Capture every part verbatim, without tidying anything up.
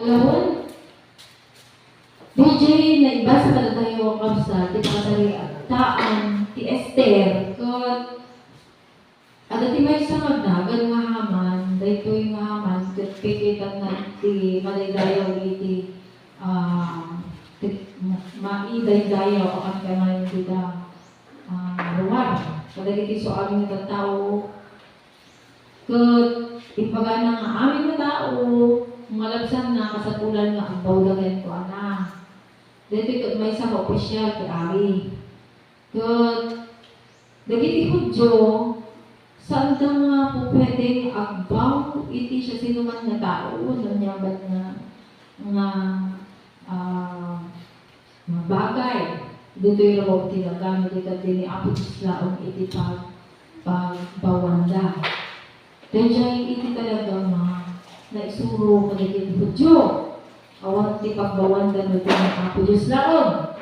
Lawen, D J, naibasa kadatayo, kabsat, ti pakasaritaan ti Ester, ket adda ti maysa nga agnagan nga Haman, daytoy nga Haman, ket kaykayatanna ti madaydayaw iti, ah, ti, ma-, maidaydayaw a kankanay dita, ah, lugar. Kadagiti isu amin nga tattao, ket imbagana nga amin nga tao, malabsanna, kasapulan nga agbawda kenkuana. Daytoy ket maysa nga opisial ti ari. Ket dagiti Judio, saanda nga pupwedeng agbaw iti siasinoman nga tao, no aniaman nga, nga, ah, nga bagay. Ditoy rabaw ti nagamit iti ni Apo Dios laeng iti pag-, pagbawanda. Daydiay iti talaga nga naisuro kadagiti Judio. Awan ti pagbawanda no di ni Apo Dios laeng.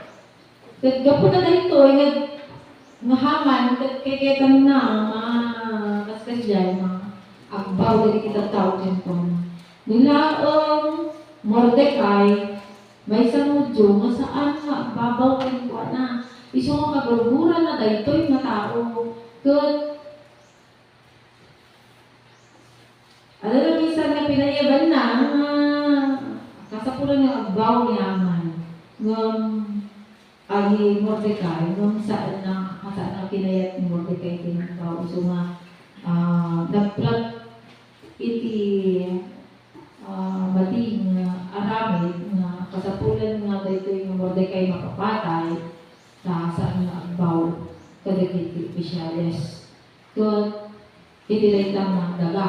Ket gapu ta daytoy nga, nga Haman, ket kaykayatanna nga kaskasdiay nga agbaw dagiti tattao kenkuana. Ni laeng Mordecai, maysa nga Judio nga saan nga agbabaw kenkuana. Isu nga kagurgurana daytoy nga tao. Ket adda maysa nga pinayabanna nga kasapulan nga agbaw ni Haman. Ngem, agi Mordecai, ngem saan na, saan nga kinayat ni Mordecai ti nagbaw. Isu nga, ah, nagplot iti, ah, mading nga aramid nga kasapulan nga daytoy nga Mordecai mapapatay, ta saan nga agbaw kadagiti opisyales. Ket iti dayta nga daga.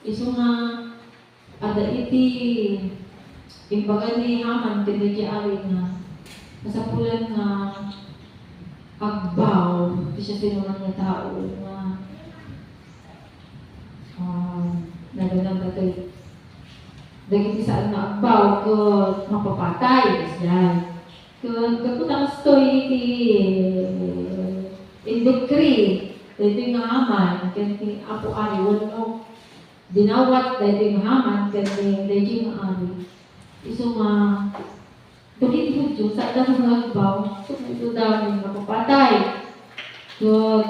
Isu nga adda iti imbaga ni Haman ken daydiay ari nga kasapulan nga agbaw ti siasinoman nga tao nga, ah, nagana dagiti, dagiti saan nga agbaw ket mapapatay, kasdiay. Ket gapu ta kastoy iti indecree daytoy nga Haman ken ti Apo Ari wenno dinawat daytoy nga Haman ken ni daytoy nga ari. Isu nga dagiti Judio, saanda nga agbaw, ket ito dagiti mapapatay. Ket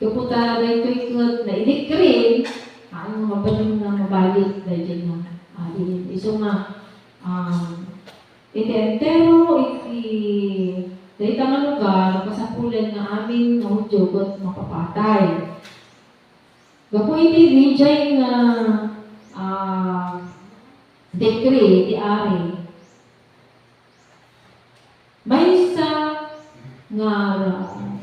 gapu ta daytoy ket naidecree, haan nga mabalin nga mabalik daytoy nga ari. Isu nga, um, iti entero iti dayta nga lugar, kasapulan nga amin nga Judio ket mapapatay. Gapu iti daydiay nga, ah, decree ti ari, maysa nga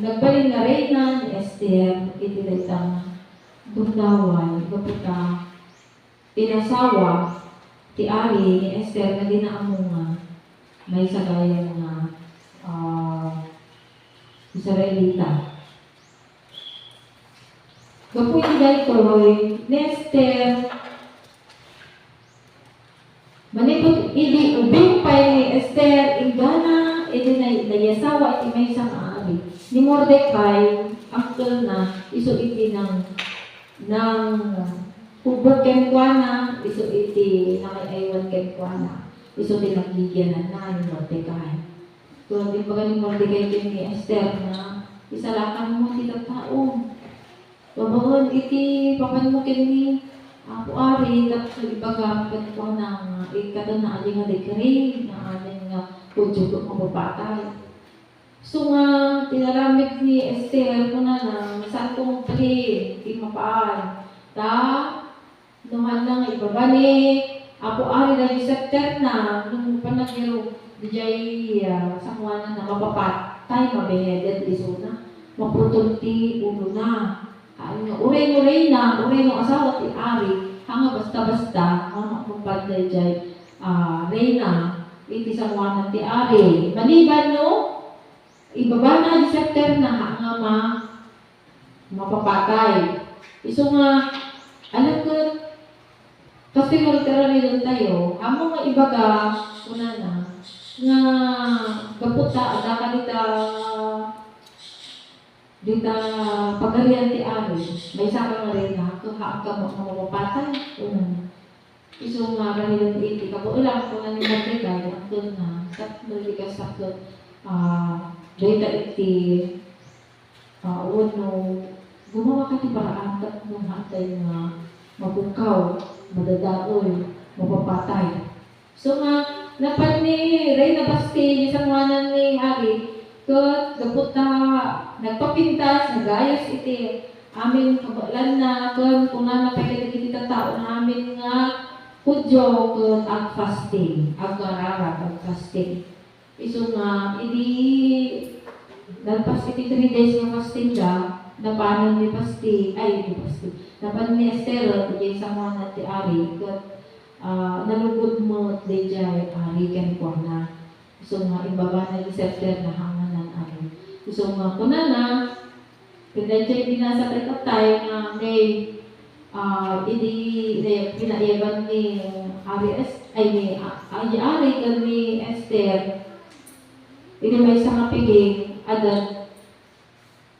nagbalin nga reyna ni Ester iti dayta nga gundaway gapu ta inasawa ti ari ni Ester nga dina ammo nga maysa gayam nga, ah, Israelita. Gapu iti daytoy, ni Ester, manipud idi ubing pay ni Ester, inggana idi nay-, nayasawa iti maysa nga ari, ni Mordecai, angkelna, isu iti nang-, nanghubbog kenkuana, isu iti nangay-aywan kenkuana, isu ti naggigiananna ni Mordecai. Ket imbaga ni Mordecai ken ni Ester nga, "Isalakanmo ti tattaom. Babaen iti papanmo ken ni Apo Ari, tapno ibagam kenkuana nga ikkatenna a di nga decree nga amin nga Judio ket mapapatay." Isu nga tinaramid ni Ester, kunana, "Saanko nga ubbalin ti mapan. Ta no haanna nga ibaba ni Apo Ari daydiay scepterna, no panagiro daydiay, ah, sangoananna, mapapatay, mabeheaded isuna, maputol ti ulona." Haan nga uray no reyna, uray no asawa ti ari, haan nga basta-basta nga maipapan daydiay, ah, reyna iti sangoanan ti ari. Maliban no ibabana daydiay scepterna, haan nga ma-, mapapatay. Isu nga, alam ko, kastoy nga aramidentayo, ammo nga ibaga, kunana, nga gapu ta, adda ka dita, dita pagarian ti ari, maysa ka nga reyna, ket haanka nga mapapatay, kunana. Isu nga raniden iti kabaelan, kuna ni Mordecai, angken nga tapno iti kasakit, ah, dayta iti, ah, wenno gumamaka ti paraan tapno haantay nga mapungkaw, madadael, mapapatay. So nga, napan ni Reyna Vasti, ni sangoanan ni Ari, ket gapu ta nagpapintas, nagayus iti amin kabaelanna, ken kunana pay kadagiti tattao nga amin nga Judio ket ag-fasting, agngararag, ag-fasting. Isu nga, idi nalpas iti three days nga fasting da, napanen ni Vasti, ay, ni Vasti, napan ni Esther, diay sangoanan ti Ari, ket, ah, nalugod met daydiay Ari kenkuana. Isu nga, imbabana iti scepter na hanganan Ari. Isu nga, kunana, ket daydiay binasa tayo nga, may, ah, idi, eh, pinaiyaban ni Ari Es-, ay, ni, ah, ay, ni Ari ken ni Esther, idi maysa nga piging, adda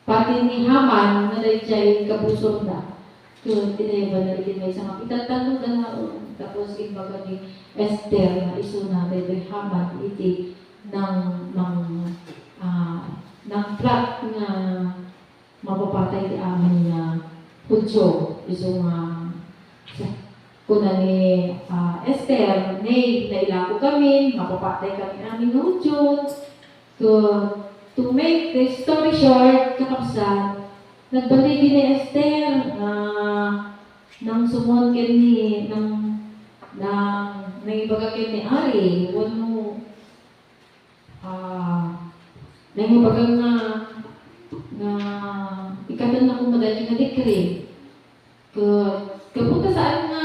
pati ni Haman nga daydiay kabusorda. Ket inayabanna idi maysa nga pitaltalloda laeng. Tapos imbaga ni Esther nga isuna daytoy Haman iti nang, nang, ah, nang plot nga mapapatay ti amin nga Judio. Isu nga sa-, kuna ni, ah, Esther, "Nay, nailako kami, mapapatay kami amin nga Judio." To, to make the story short, kakabsat, nagbaligi ni Esther nga nang sumon ken ni, nang, nang, nangibaga ken ni Ari, wenno, ah, nangibaga nga, nga ikkatenna koma daytoy nga decree. Ket, gapu ta saan nga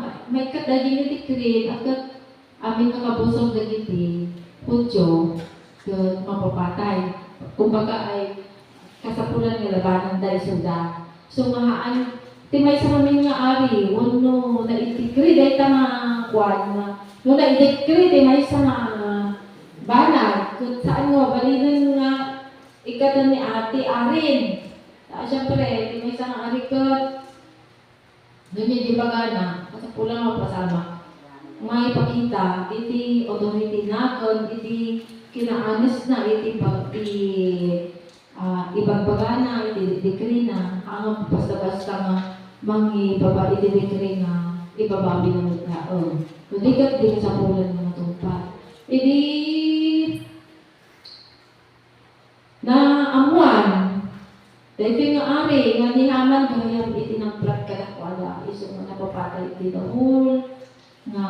ma-, maikkat dagiti decree, a ket amin nga kabusor dagiti Judio, ket mapapatay. Kumbaga ay kasapulan nga labananda isuda. So, nga haan, ti maysa ngamin nga ari, wenno naidecree dayta nga kuan, nga, no naidecree ti maysa nga banag, ket saan nga mabalinen nga ikkaten ni ati arin. Ah, siyempre, ti maysa nga ari ket, no, di bagana, kasapulan nga mapasamak. Maipakita iti authority na ken iti kinaanesna iti pag-, i-, ah, ibagbagana, iti decree na, nga basta-basta nga mangibaba iti decree na ibabawi na met laeng. No di ket di kasapulan nga matungpal. Idi naammuan daytoy nga ari nga ni Haman gayam iti nangplot kadakuada, isu nga napapatay ti dahul nga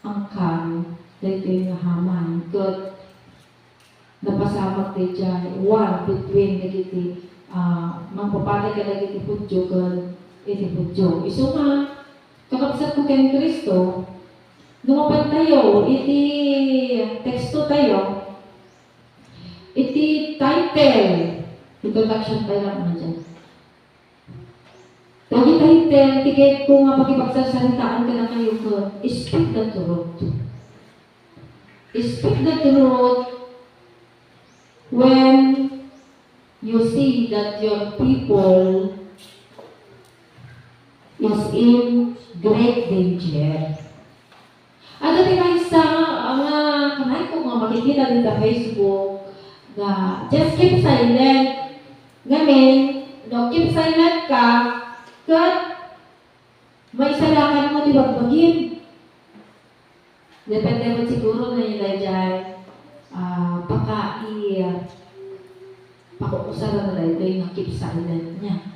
angkan daytoy nga Haman. Ket napasamak daydiay war between dagiti, ah, mangpapatay kadagiti Judio ken iti Judio. Isu nga, kakabsatko ken Cristo, no mapantayo iti teksto tayo, iti title, introduction tayo lang na dyan. Dagiti title, ti kayatko nga pakipagsarsaritaan kadakayo ket Speak the Truth. Speak the Truth when you see that your people is in great danger. Adda ti maysa nga, nga kanayko nga makikita dita Facebook nga, "Just keep silent." Ngamin, no, keep silent ka, ket maisalakan mo ti bagbagim. Depende met siguro no daydiay, ah, pakai-, pakukusaran daytoy nga keep silent niya.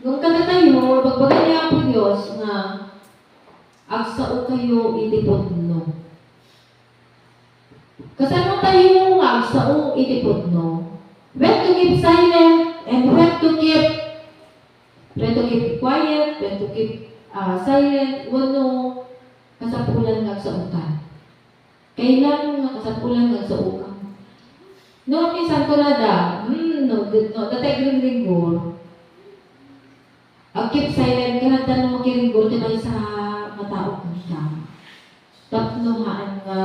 Ngem kadatayo, ibagbaga ni Apo Dios nga, "Agsaokayo iti pudno." Kasano tayo nga agsao iti pudno? When to keep silent and when to keep, when to keep quiet, when to keep, ah, silent, wenno kasapulan nga agsaokan? Kailan nga kasapulan nga agsaokan? No, minsan kunada, hmm, no, di-, no, dati agringringgor. Ag-keep silent ka, handa no makiringgor ti maysa nga tao kenka. Tapno haan nga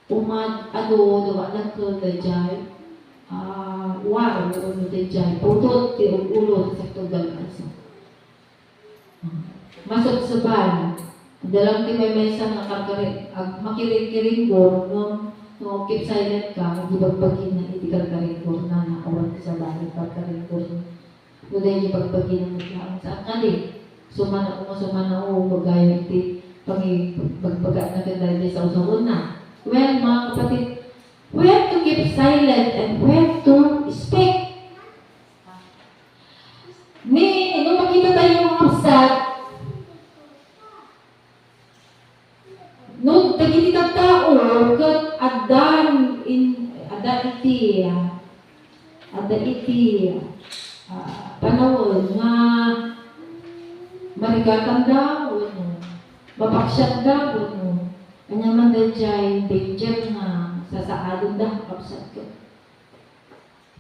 umad-, adu, dawa nagkel daydiay, ah, war, ulo daydiay, pudot ti ul-, ulo ti sakto gal-, maysa. Masubsuban. Adda lang ti maymaysa nga karkari-, ag-, makirikirimbor, no, no, keep silent ka, ibagbagina iti karkarimbor na, na, awan ti sabali karkarimbor na. No, daydi ibagbagina met laeng sa kadi. Sumana-, sumanao, bagay iti pangi-, bagbaga na ken daydi sa usawanna. Well, mga kapatid, when to keep silent and when to speak. Ni, no makita tayo nga kabsat, no, dagiti tattao ket addan in, adda iti, ah, adda iti, ah, panawen nga marigatanda wenno mapaksiatda wenno ania man daydiay danger nga sasaadenda, kabsat ket.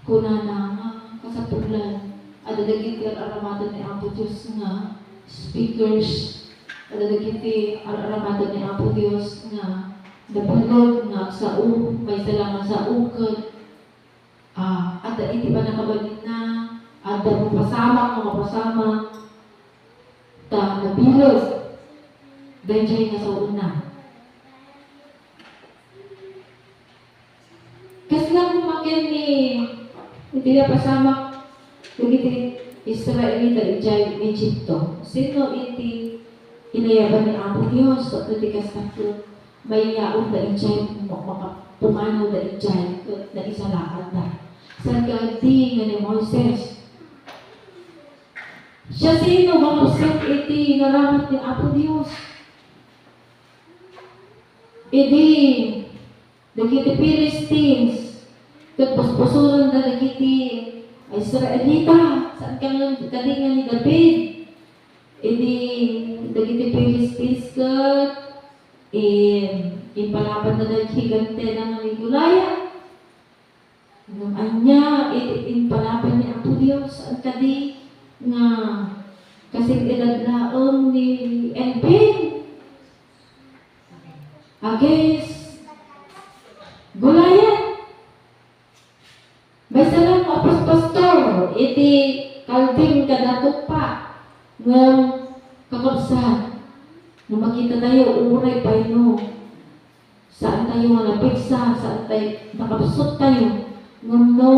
Kunana nga kasapulan, adda dagiti ar-aramaten ni Apo Dios nga speakers, adda dagiti ar-aramaten ni Apo Dios nga nabileg nga agsao, maysa la nga sao ket, ah, adda iti pannakabalinna, adda mapasamak nga mapasamak, ta nabileg daydiay nga saona. Kasla koma ken ni iti napasamak dagiti Israelita idiay Egipto? Sino iti inayaban ni Apo Dios? Tapno ti kasta ket mayaonda idiay, ma-, makapumanawda idiay ket naisalakanna. Saan kadi nga ni Moises? Siasino nga mangusap iti naramat ni Apo Dios? Idi dagiti Philistines ket busbusorenda dagiti Israelita, saan kadi nga ni David. Idi dagiti Philistines ket in-, impalabanna dagiti higantena nga ni Goliath. Ngem ania iti impalaban ni Apo Dios? Saan kadi nga kasing-edad laeng ni Elvin against Goliath. Maysa lang nga paspastor iti kalding kada tupa. Ngem, kakabsat, no makita tayo, uray pay no saan tayo nga napigsa, saan tayo, nakapsut tayo. Ngem no,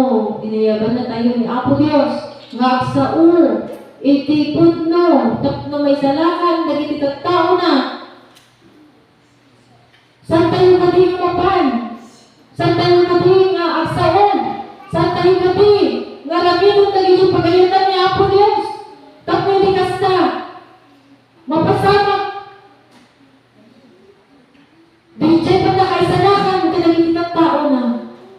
inayaban na tayo ni Apo Dios nga agsao iti pudno tapno maisalakan dagiti tattaona. Saan tayo kadi nga mapan? Saan tayo kadi nga agsao? Saan tayo kadi nga aramiden dagiti pagayatan ni Apo Dios? Tapno iti kasta, mapasamak. Daydiay pannakaisalakan kadagiti tattaona.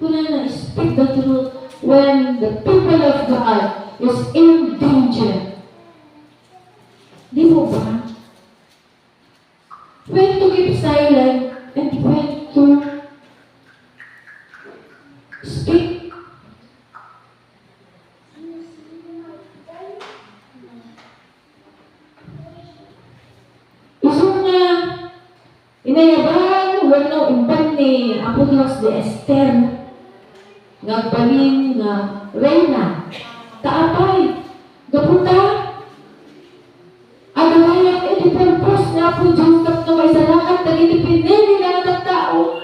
Kunana, "Speak the truth when the people of God is in danger." Di po ba? When to keep silent and when to speak. Isu nga inayaban wenno impan ni Apo Dios ni Ester nga agbalin nga reyna. Ta apay, gapu ta agayat iti purpose ni Apo Dios tapno maisalakan dagiti pinili na nga tattao.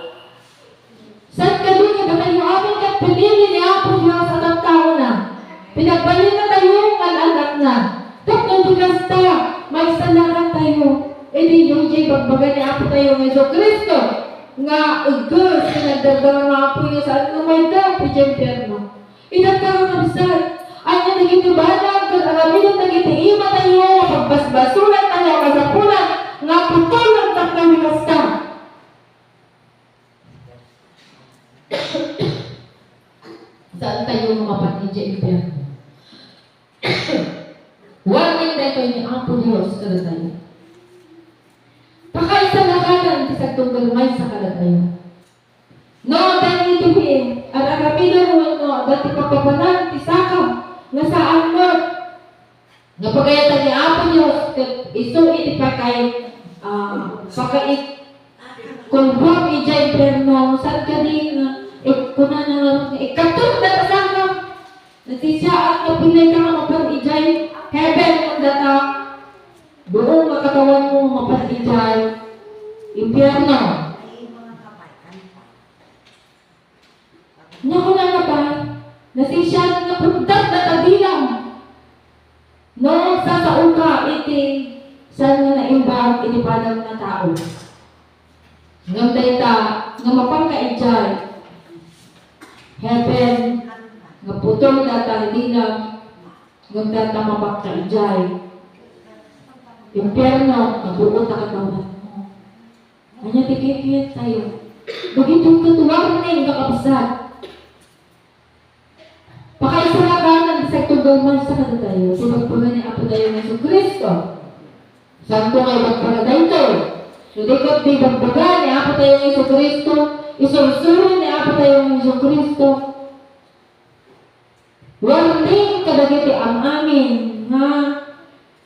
Saan kadi nga datayo amin ket pinili ni Apo Dios a tattaona? Pinagbalinna tayo nga an-annakna. Tapno iti kasta, maisalakan tayo iti daydiay ibagbaga ni Apo tayo nga Jesu-Cristo nga eges ti nagdardarang nga Apo nga saan nga maydep iti impierno. Ita, kakabsat, ania dagiti banag ket aramiden dagiti ima tayo nga pagbasbasolan tayo a kasapulan nga putolon tapno iti kasta. Saan tayo nga mapan idiay impierno? Warning daytoy ni Apo Dios kadatayo. Pakaisalakanan ti sagtunggal maysa kadatayo. No, dagiti ar-aramiden wenno dagiti papapanan ti sakam nga saan met nga pagayatan ni Apo Dios ket isu iti pakay-, ah, pakaikulbod idiay impierno, saan kadi nga ik-, kunana nga ikkaturda ta sakam. Nagsisiaak nga pinay ka nga mapan idiay heaven, kun data. buong nga katawanmo mapan idiay impierno. Nia kunana pay, nasisian nga putdakda ta bilang no agsasaoka iti saan nga naimbag iti padam nga tao. Ngem dayta nga mapanka idiay heaven nga putol data nga bilang, ngem data mapakka idiay impierno nga buot a katawanmo. Ania ti kaykayattayo? Dagitoy ket warning, kakabsat. Pakaisalakanan ti saktunggal maysa kadatayo ti ibagbaga ni Apo tayo nga Jesu-Cristo. Santo nga ibagbaga daytoy. No di ket ti ibagbaga ni Apo tayo nga Jesu-Cristo, isursuro ni Apo tayo nga Jesu-Cristo. Warning kadagiti am-amin nga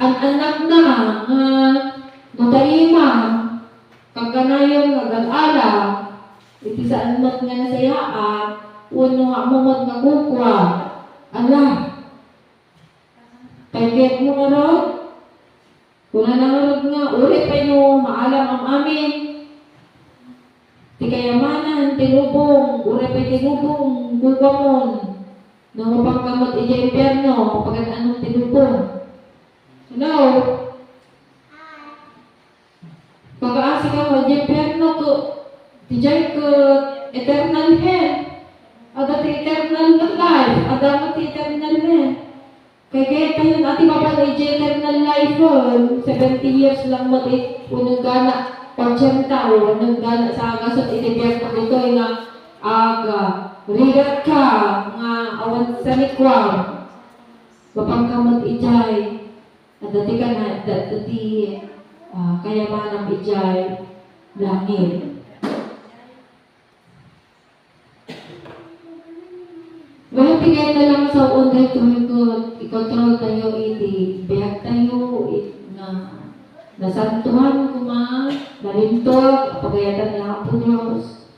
an-annakna nga no taima, kankanayon nga agal-ala, iti saan met nga nasayaat, wenno nga ammo met nga kukua. Ala, kaykayatmo ngarud? Kunana ngarud nga, uray pay no maalam am-amin ti kayamanan ti lubong, uray pay ti lubong, kukuamon. No mapanka met idiay impierno, mapagan-anom ti lubong. Hello? Pagaasika met idiay impierno, ket idiay ket eternal hell. Adda ti eternal life, adda met ti eternal hell. Kaykayattayon a ti mapan idiay eternal life, seventy years lang met it, wenno gana, ochenta, wenno gana sa gasut iti biag dagitoy nga agrigatka nga awan sanikuam. Mapanka met idiay, adda ti kana-, adda ti, ah, kayamanam idiay langit. Well, ti kayat na lang sa un daytoy ket ikontrol tayo iti biag tayo, it-, nga nasantuan koma, nalintog, a pagayatan ni Apo Dios.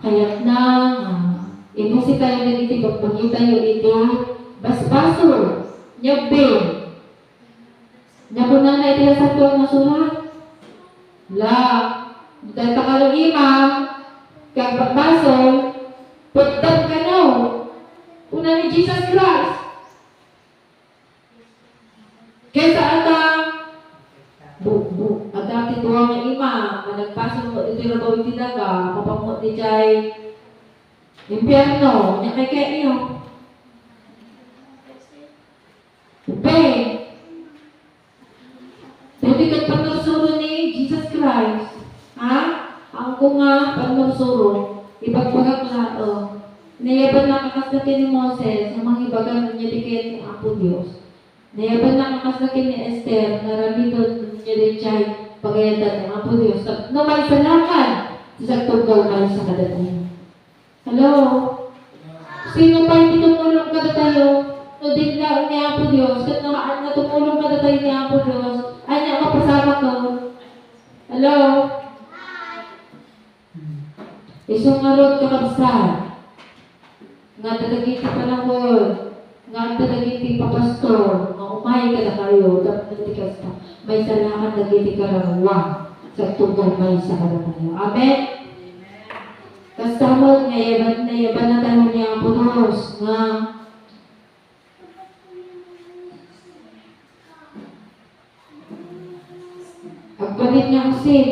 Kayat na, ah, imbisi tayo dagiti bagbagi tayo iti basbasol, nyabbi. Nia kunana iti Nasantoan nga Surat, la, dayta kano imam, ket basol, putdem kano. Kuna ni Jesus Christ. Kaysa ata, bu-, bu-, adda ti dua nga imam, nga nagbasol iti rabaw iti daga, mapan met idiay impierno, nia kaykayo. Be. Daytoy ket pannursuro ni Jesus Christ. Ha? Angko nga pannursuro. Ibagbagak laeng. Nayabannak a kasla ken ni Moses, nga mangibaga no ania ti kayat ni Apo Dios. Nayabannak a kasla ken ni Esther, nga aramiden no ania daydiay pagayatan ni Apo Dios. Tapno maisalakan ti saktunggal maysa kadatayo. Hello? Sino pay ti tumulong kadatayo? No di laeng ni Apo Dios, ket no haan nga tumulong kadatayo ni Apo Dios, ania a mapasamaken? Hello? Isu ngarud, kakabsat, nga adda dagiti panahon, nga adda dagiti papastor nga umay kadakayo tapno ti kasta, maisalakan dagiti kararua sa tunggal maysa kadakayo. Amen? Kasta met nga yaban, nayaban na tayo ni Apo Dios nga agbalin nga asin.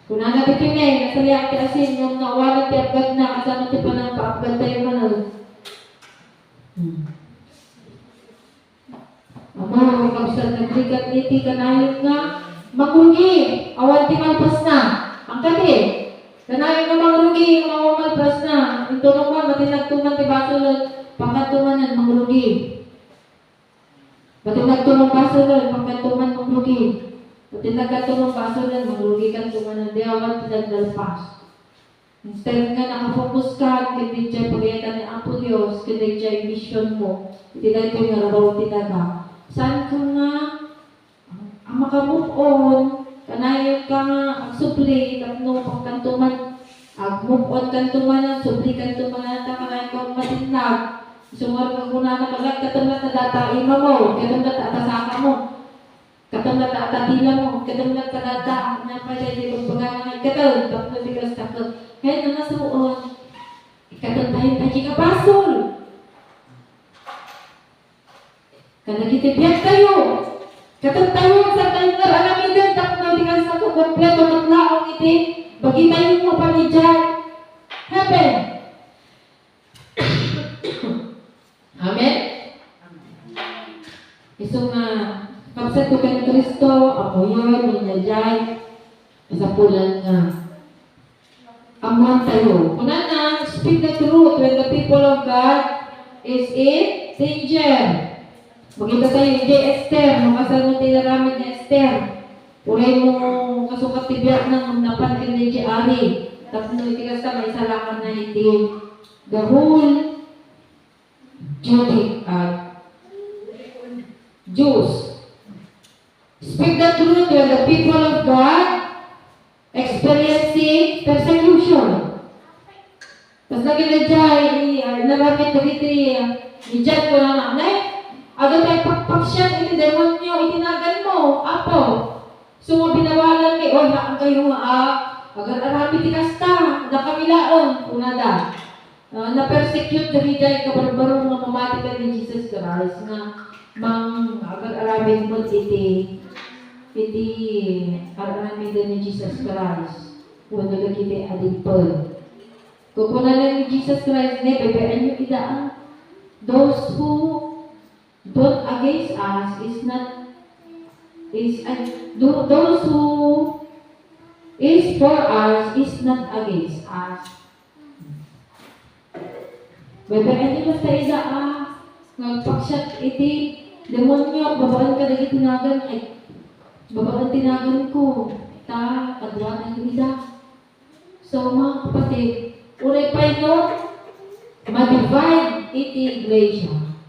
Kunana ti Pine, nasayat ti asin, ngem no awanen ti apgadna, kasano ti panangpaapgad tayo manen? Hmm. Ammo, kabsat, nagrigat iti kanayon nga mangrugi, awan ti malpasna. Ang kadi, kanayon nga mangrugi, awan malpasna. Inton umay, matinagtuman ti basolen, pangkadtumanen, mangrugi. Matinagtuman basolen, pangkadtuman mangrugi. Matinagtuman basolen, mangrugi kadtumanen, di awan ti naglalpas. Instead nga nakafokus ka ken daydiay pagayatan ni Apo Dios, ken daydiay vision mo, iti daytoy nga rabaw ti daga. Saan ka nga, ah, maka-move on, kanayon ka nga agsubli, tapno pangkanto man, ag-move on kanto man, agsubli kanto man, ta kanayon ka matinnag. Isu nga kunana, kalag, katem latta data ima mo, katem latta data saka mo. Katon na ta, ta dila mo, katon na ta dada, na pa siya di magpagana, katon, tapno di kasta ko. Kaya na nasuon. Katon tayo tayo nga basol. Kadagiti biag tayo. Katon tayo, sa tayo nga aramiden, tapno di kasta ko kompleto, matlaong iti, bagi tayo mo panidyay. Heaven. Amen? Isu nga, kabsat ko ken Cristo, apuyon, no, inyadiay, kasapulan nga ammoan tayo. Kunana, speak the truth when the people of God is in danger. Makita tayo, idiay Esther, makasano ti inaramid ni Esther. Uray mo kasukat ti biag na, napan ken idiay ari. Tapno iti kasta, maisalakan na iti the whole Jude-, ah, Jews. Speak the truth when the people of God experiencing persecution. Tapno lagi na diay, i-, ah, inaramid dagiti, ah, ni John, kunana, "Nay, adda tay pakpaksiat iti demonio iti naganmo, Apo." So, nga binawalan mi, "Oy, haan kayo nga, ah, agar-aramid ti kasta, dakami laeng," kunada. Ah, na-persecute dagiti kabarbaro nga mamati ken ni Jesus Christ nga mang-agar-aramid met iti, iti ar-aramiden ni Jesus Christ wenno dagiti adipen. Kukunana ni Jesus Christ, "Ne, bebe-enyo ida, ah. Those who don't against us is not, is, ay, tho-, those who is for us is not against us." Bebe-enyo kasta ida, ah, nga agpaksiat iti demonio babaen kadagiti nagan, ay, babaen ti naganko, ta kaduatayo ida. So, mga kapatid, uray pay no ma-divide iti iglesia,